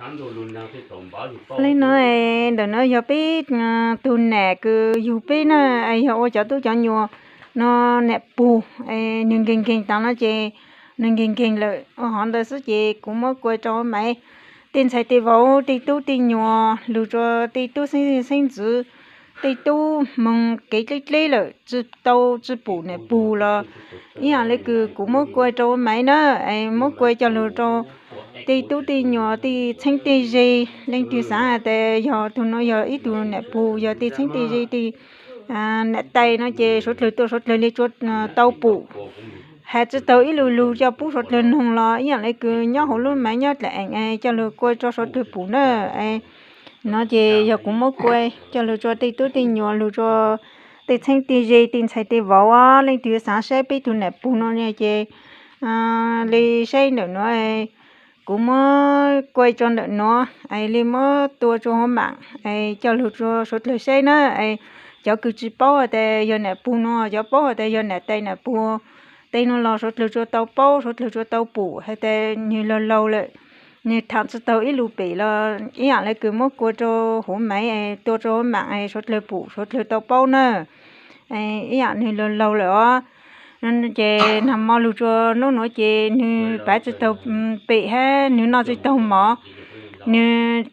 Li no, ntawm no yog peb tug nam kws yug peb na, yog ua cov tub cov nyuam no, nam pug, nws nkeeg nkeeg taag no ces nws nkeeg nkeeg lawm ua hov ntawd xwb ces kuv muab kua rua maiv tej ntxhais tej vauv tej tub tej nyuam lug rua tej tub xeeb xeeb ntxwv, tej tub moog kev dleb dleb lawm tsi tau tsi pum nam pug los ib yaam le kws kuv muab kua rua maiv na, muab kua coj lug rua tej tub tej nyuam tej txheeb tej ze. Leej twg xaav has tas yog tug no yog ib tug nam pug yog tej txheeb tej ze tej nam tais no ces suav dlawg tua suav dlawg le tsuav tau pum. Has tsi tau ib lu lug coj pub suav dlawg noog los ib yaam le kws nyob huv lub maiv nyob dlaim eem coj lug kua rua suav dlawg pum na. No ces yog kuv muab kua coj lug rua tej tub tej nyuam lug rua tej txheeb tej ze tej ntxhais tej vauv, leej twg xaav saib peb tug nam pug no ces le saib ntawm no, kuv muab kua rua ntawm no, le muab tua rua huv maam coj lug rua suav dlawg saib na. Cov kws tsi paub has tas yog nam pug no, cov paub has tas yog nam tais nam pug tej no los suav dlawg tsuav tau paub suav dlawg tsuav tau pum has tas nwg laug laug lawm, nwg thaam tsi tau ib lu pem los ib yaam le kws muab kua rua huv maiv tua rua huv maam suav dlawg pum suav dlawg tau paub na. Ib yaam nwg laug laug lawm os. Ces nag mo lug rua nub nuav ces nwg pav tsi taug pem hab nwg noj tsi taug mov, nwg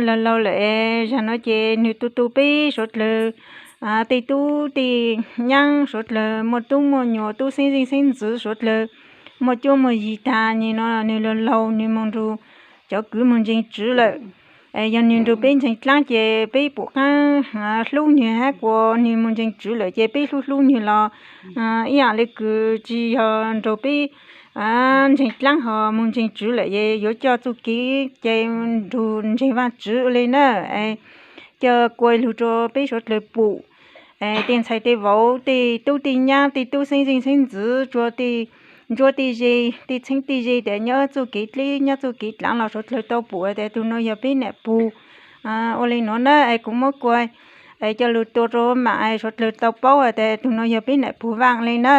laug laug lawm. Zag nuav ces nwg tu tu peb suav dlawg tej tub tej nyaab suav dlawg muaj tub muaj nyuam tub xeeb zeej xeeb ntxwv suav dlawg muaj cuab muaj yig taag nwg laug laug nwg moog nrug cov kwv moog ntseeg tswv lawm. Yog nwg nrug peb ntseeg dlaab ces peb pum qaab hlub nwg hab kuas nwg moog ntseeg tswv lawm ces peb hlub hlub nwg los ib yaam le kws tsi yog nrug peb ntseeg dlaab ho moog ntseeg tswv lawm es yuav coj txuj kev cai nrug ntseeg Vaajtswv ua le na. Coj kua lug rua peb suav dlawg pum, tej ntxhais tej vauv tej tub tej nyaab tej tub xeeb zeej xeeb ntxwv, ntsuab tej ze, tej txheeb tej ze tas nyob txuj kev dleb nyob txuj kev dlaav los suav dlawg tau pum tas tug nuav yog peb nam pug. Ua le nuav na es kuv muab kua coj lug tua rua maam suav dlawg tau paub tas tug nuav yog peb nam pug vaaj le na.